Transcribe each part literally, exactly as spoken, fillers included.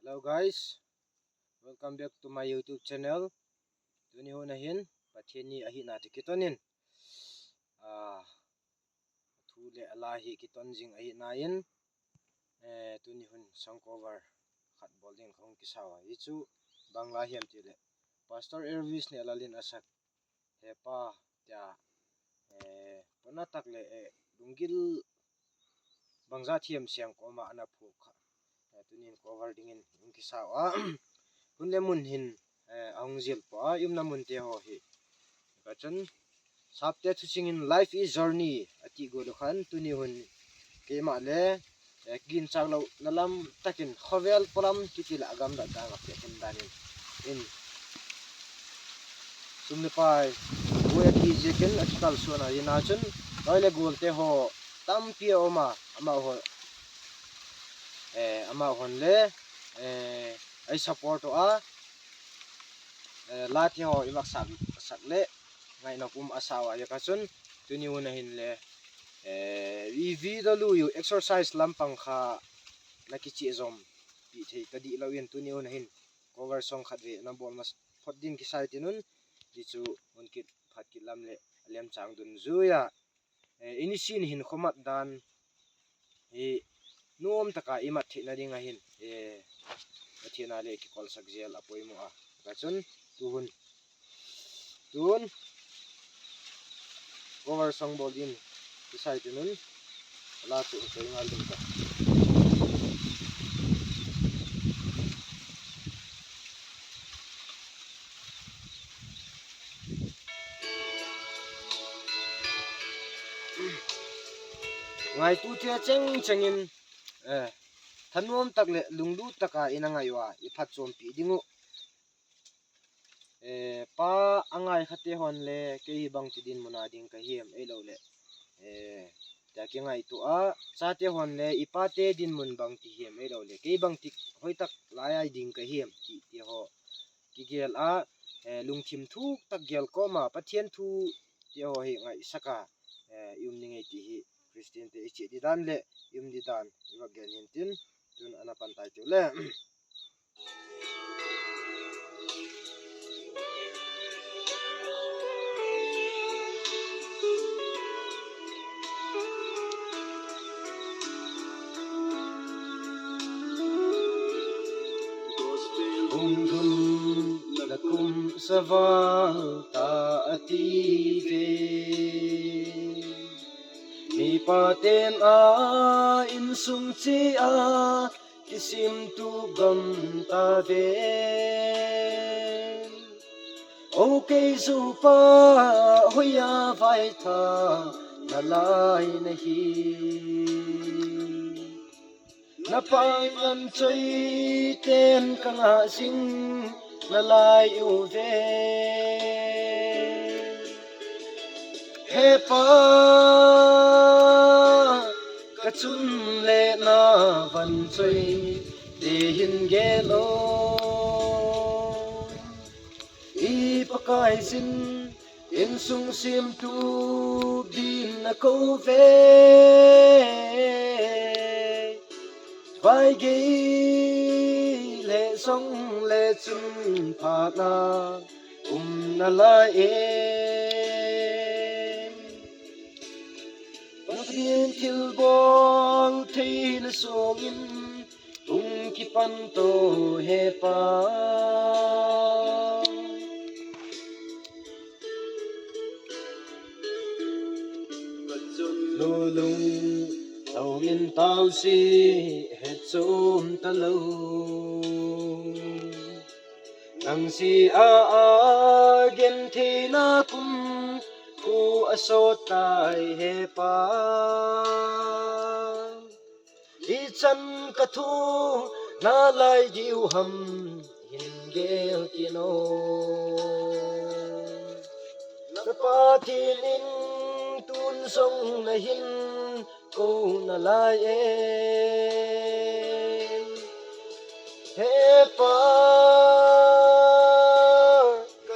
Hello guys, welcome back to my YouTube channel. Tuni hun ahin, Pathen ni ahina ti kitonin. Ah, thu le ala hi kiton jing ahina in. Eh, tuni hun song cover khat bol ding kahung kisau a. Hichu bang la hiam tile Pastor Elvis Nehlalin asak He Pa tia, eh, pona tak le, eh, lunggil bangza thiam siang koma ana phu kha. Eh, tunin cover dingin hung kisau a. Hun le mun hin, eh, ahung jil po a, i umna mun te ho hi. Kachun, Sapte thuchingin life is journey ati gol u khan tuni hun keima le, eh, ginchak lo na lam takin khovel polam kiti la agam da dang a pe hin danin. In. Sum le pai. Boi a kijekin a kikal suan a ina chun. Loi le gol te ho tampi a um a, ama ho. Eh, ama hon le, eh, ai support u a. Eh, la te ho i vak sak, sak le. Ngaina kum a sau a, ya kachun. Tuni hun ahin le. Eh, i video lu yu exercise lampang kha na kichi zom. Pi thei ta di lo in tuni hun ahin. Cover song khat ve na bol mas phot din kisai tinun. Hichu hun kit phat kit lam le. Lem chang dun juya. Eh, ini sin hin khomat dan. Hi nuam taka i mat theina ding ahin. Eh, Pathen a le kikol sak jel a poimo a. Kachun, tuhun. Tun. Cover song bol din. Kisai tinun. Ala chu koi ngal ding ka. Ngaitu te cheng chengin, eh, thanuam tak le lunglut taka ina ngai uva, i phatchompi ding u. Eh, pa angai khate hon le, kei hi bang ti dinmun a ding ka hiam, ei lo le. Eh, tia kingaitu a, chate hon le, i pa te dinmun bang ti hiam, ei lo le. Kei bang ti hoi tak lai ai ding ka hiam, ti, ti ho. Kigel a, eh, lungthim thuk tak gel koma, Pathen thu ti ho hi ngaisaka, eh, i um ni ngei ti hi, Christian te i chi di dan le, i um di dan, i vak gen hin tin, tun ana pan tai tiu le. Hung thun na kum saval ta ati ve. Mi pa ten a insung chi a kisim tu gam ta ve. O kei zu pa hoiya vai tha na lai na hi. Na pai man choi ten ka nga sing na lai u ve. He pa, ka chun le na van choi te hin gel o. I Pakai sin insung sim tu din na ko ve. Vai gei le song le chun pha na um na lai e. Pathen thilbol theina songin hung kipan to he pa. Lulung tao min tao si he chom ta lo. Nang si a a gen theina kum khu a sot tai he pa. I chan ka thu na lai diu ham hin gel kino. Na Pathen in tun song na hin ko na lai e. He pa,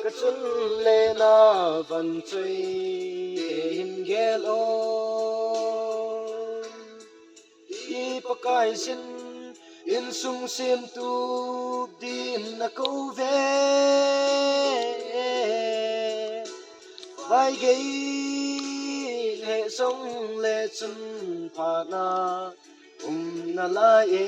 ka chun le na van choi hin gel o. I Pakai sin Insung semtup din na kou ve. Vaigei lheh jongle chun phatna um nalai e.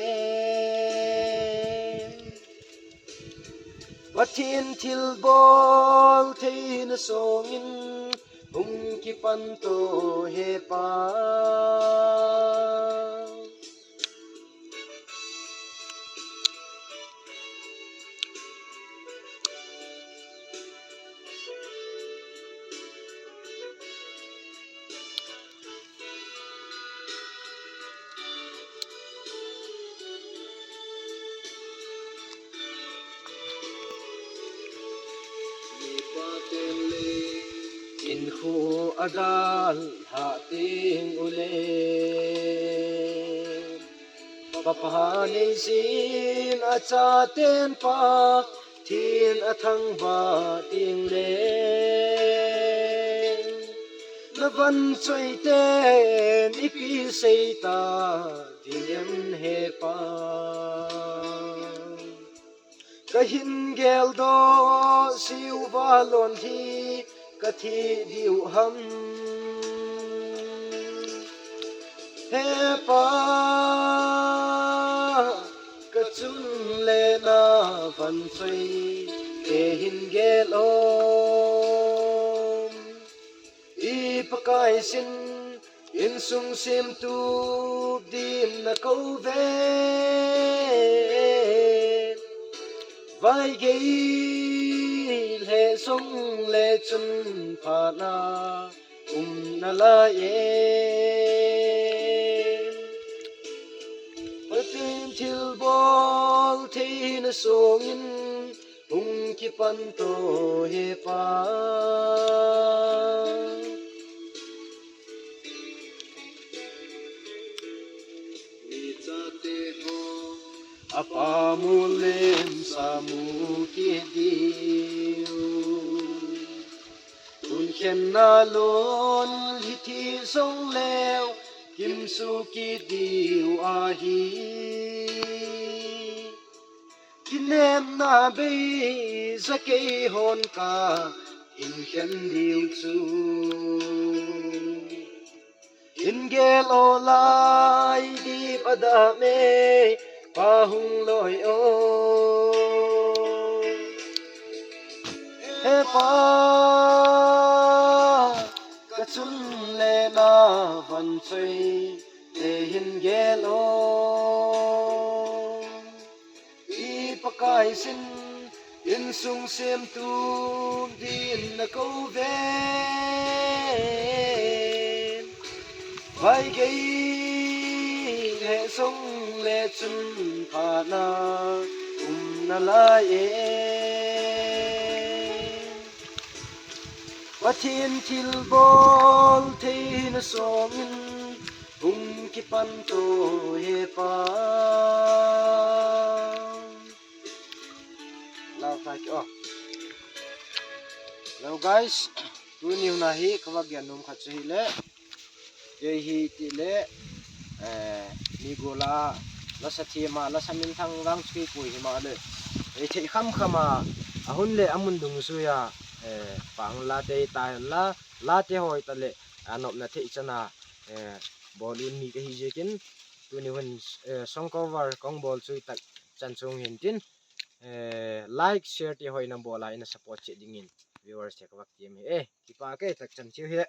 Pathen thilbol theina songin hung kipan to he Pa. Mipa ten le in khu adal ha ting ule. Papa nei sin a cha ten pa thin a thang va ting le. Na van choi ten ipi sei ta ding em he Pa. Ka hin gel do siu va lon hi ka thi diu ham. He Pa, ka chun le na van choi te hin gel o. I Pakai sin insung semtup din na kou ve. Vaigei lheh jongle chun phatna um nalai e. Pathen thilbol theina songin hung kipan to he Pa. Mi chate ho a pa mu lem sa mu kit diu. Tun khen na lon hi thi song leu kim su kit diu ahi. Kinem na bei za kei hon ka in khen diu chu. In gel o lai di pa da me pa hung loi o. He Pa, ka chun le na van choi te hin gel o. I Pakai sin insung semtup din na kou ve. Vaigei lheh jongle chun phatna um nalai e. Pathen thilbol theina songin hung kipan to he Pa. Love like, oh. Hello guys, tuni huna hi ka va gen nom khat chu hi le. Kei hi ti le, eh, mi gola, lasa thema, lasa minthang vang chu kei pui hi ma le. Ei thei kham kham a, a hun le a mun dungjuia, eh, pang la te ta la, la te hoi ta le, a nopna thei chana, eh, bol un mi ka hi jekin, tuni hun, eh, song cover kong bol chu tak chan chung hin tin, eh, like, share ti hoi na bol a ina support che dingin viewers te ka vak ti mi. Eh, kipa ke tak chan chiu hi.